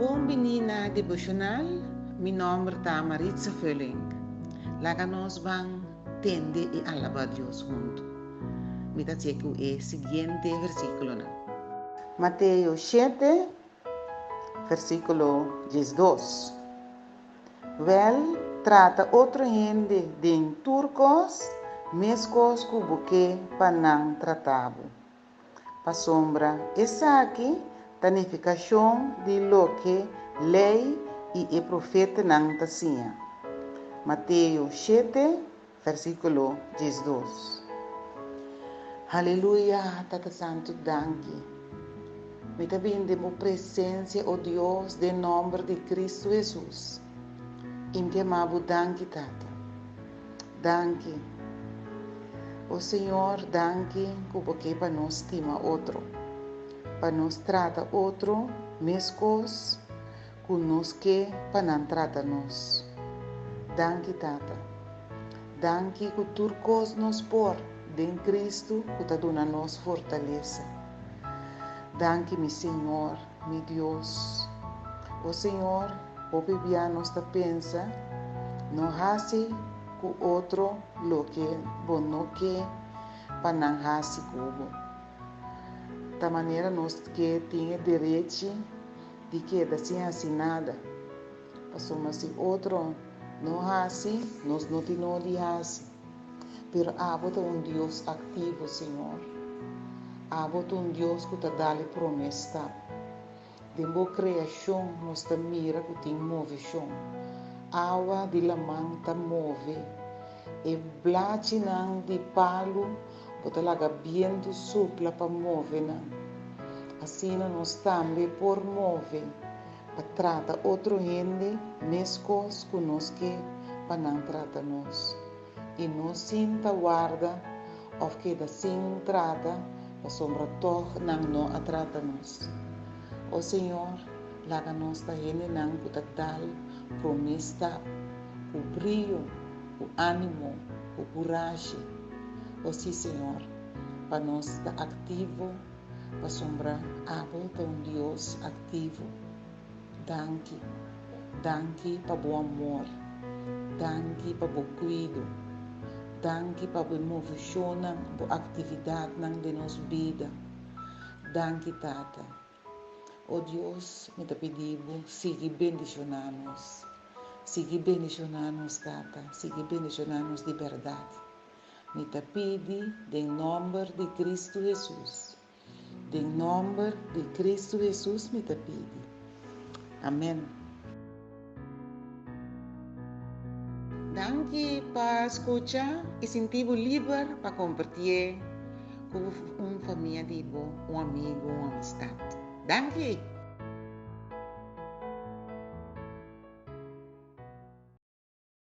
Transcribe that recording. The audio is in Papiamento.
Bon bini na devocional, mi nomber ta Maritza Vulling. Laga nos ban tende y alaba Dios hunto. Mi ta hacié cu e siguiente versiculonan. Mateo shete, versiculo diesdos. Wel, trata otro hende den tur cos mescos cu bo ke pa nan trata bo. Pasobra esaki ta nifikashon di loke Lei i e Profetanan ta siña. Mateo shete, versíkulo diesdos. Haleluya, Tata Santu, danki. Mi ta bini den bo presensia, o Dios, den nòmber di Kristu Hesus. I mi ta yama bo danki, Tata. Danki. O Señor, danki ku bo ke pa nos stima otro, pa nos trata otro meskos ku nos ke pa nan trata nos. Danki, Tata. Danki ku tur kos nos por den Kristu ku ta duna nos fortalesa. Danki, mi Señor, mi Dios. O Señor, hopi bia nos ta pensa, no hasi ku otro loke bo no ke pa nan hasi ku bo. Ta manera nos ke tin e derechi di keda sin hasi nada, pasobra si otro no hasi, nos no tin nodi hasi. Pero abo ta un Dios aktivo, Señor. Abo ta un Dios ku ta dal e promé stap. Den bo kreashon nos ta mira ku tin moveshon. Awa di laman ta move. E blachinan di palu bo ta laga bientu supla pa move nan. Asina nos tambe por move pa trata otro hende meskos ku nos ke pa nan trata nos. I no sinta warda òf keda sin trata pasobra tòg nan no a trata nos. O Señor, laga nos ta hendenan ku ta dal promé stap ku brio, ku ánimo, ku kurashi. O sí, Señor, pa nos ta aktivo pasobra abo ta un Dios aktivo. Danki. Danki pa bo amor. Danki pa bo kuido. Danki pa bo moveshonnan, bo aktividatnan den nos bida. Danki Tata. O Dios, mi ta pidi bo sigui bendishoná nos. Sigui bendishoná nos Tata. Sigui bendishoná nos di bèrdat. Mi ta pidi den nòmber di Kristu Hesus. Den nomber di Cristo Jesus mi ta pidi. Amen. Danki pa scucha y sinti bo liber pa compartie cu un famia di bo, un amigo, un amistad. Danki!